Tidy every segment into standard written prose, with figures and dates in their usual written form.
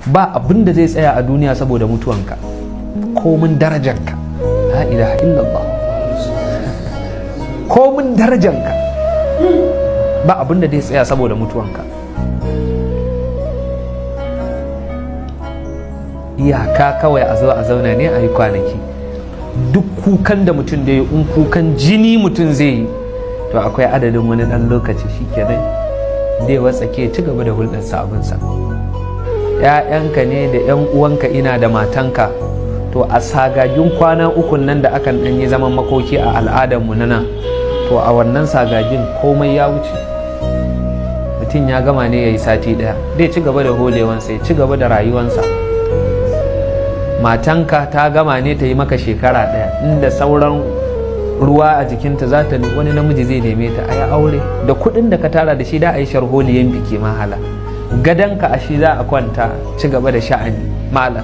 Ba abin da zai tsaya a duniya saboda mutuwanka, komin darajanka. La ilaha illallah. Komin darajanka, ba abin da zai tsaya saboda mutuwanka. Iyaka kawai a zo a zauna ne a yi kwanaki. Duk kukan da mutum da yi, in kukan jini mutum zai yi, to akwai adadin wani ɗan lokaci, shikenan dai watsake, ci gaba da hulɗarsa abinsa. ‘Ya'yanka ne da ‘yan uwanka, ina da matanka, to a sagagin kwana ukun nan da akan ɗan yi zaman makoki a al'adarmu na nan, to a wannan sagagin komai ya wuce. Mutum ya gama ne ya yi sati ɗaya, zai ci gaba da holewansa, ya ci gaba da rayuwansa. Matanka ta gama ne ta yi maka shekara ɗaya, inda sauran ruwa a jikinta za ta wani namiji zai neme ta a yi aure. Da kuɗin da ka tara da shi da a yi sharholiyan biki mahala, gadonka a shi za a kwanta, ci gaba da sha'ani malam.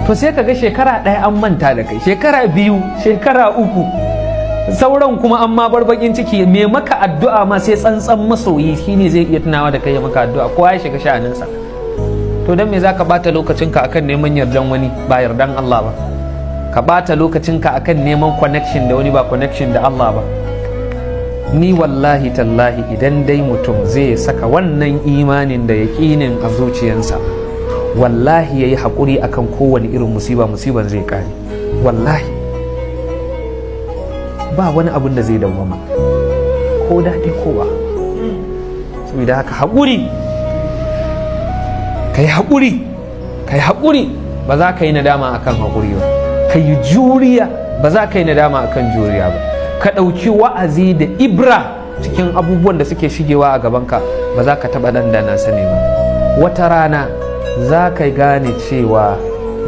To sai ka ga shekara ɗaya an manta da kai, shekara 2, shekara 3, sauran kuma an ma bar bakin ciki. Me maka addu'a ma sai tsantsan masoyi, shine zai iya tunawa da kai ya maka addu'a. Kowa ya shiga sha'aninsa. To don me za ka bata lokacinka akan neman yardan wani ba yardan Allah ba? Ka bata lokacinka akan neman connection da wani ba connection da Allah ba? Ni wallahi tallahi, idan dai mutum zai saka wannan imanin da yaƙinin a zuciyansa, wallahi ya yi haƙuri akan kowane irin musiba, musiban zai ƙare. Wallahi ba wani abun da zai dawwama, ko daɗi ko ba. Saboda haka haƙuri, ka yi haƙuri, ka yi haƙuri, ba za ka yi nadama akan haƙuri ba. Ka yi juriya, ba za ka yi nadama akan juriya ba. Ka ɗauki wa'azi da ibra cikin abubuwan da suke shigewa a gabanka, ba za ka taɓa ɗandana sani ba. Wata rana za ka gane cewa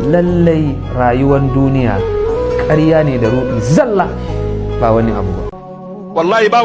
lallai rayuwar duniya ƙarya ne da ruɗi zalla, ba wani abu ba. Wallahi ba.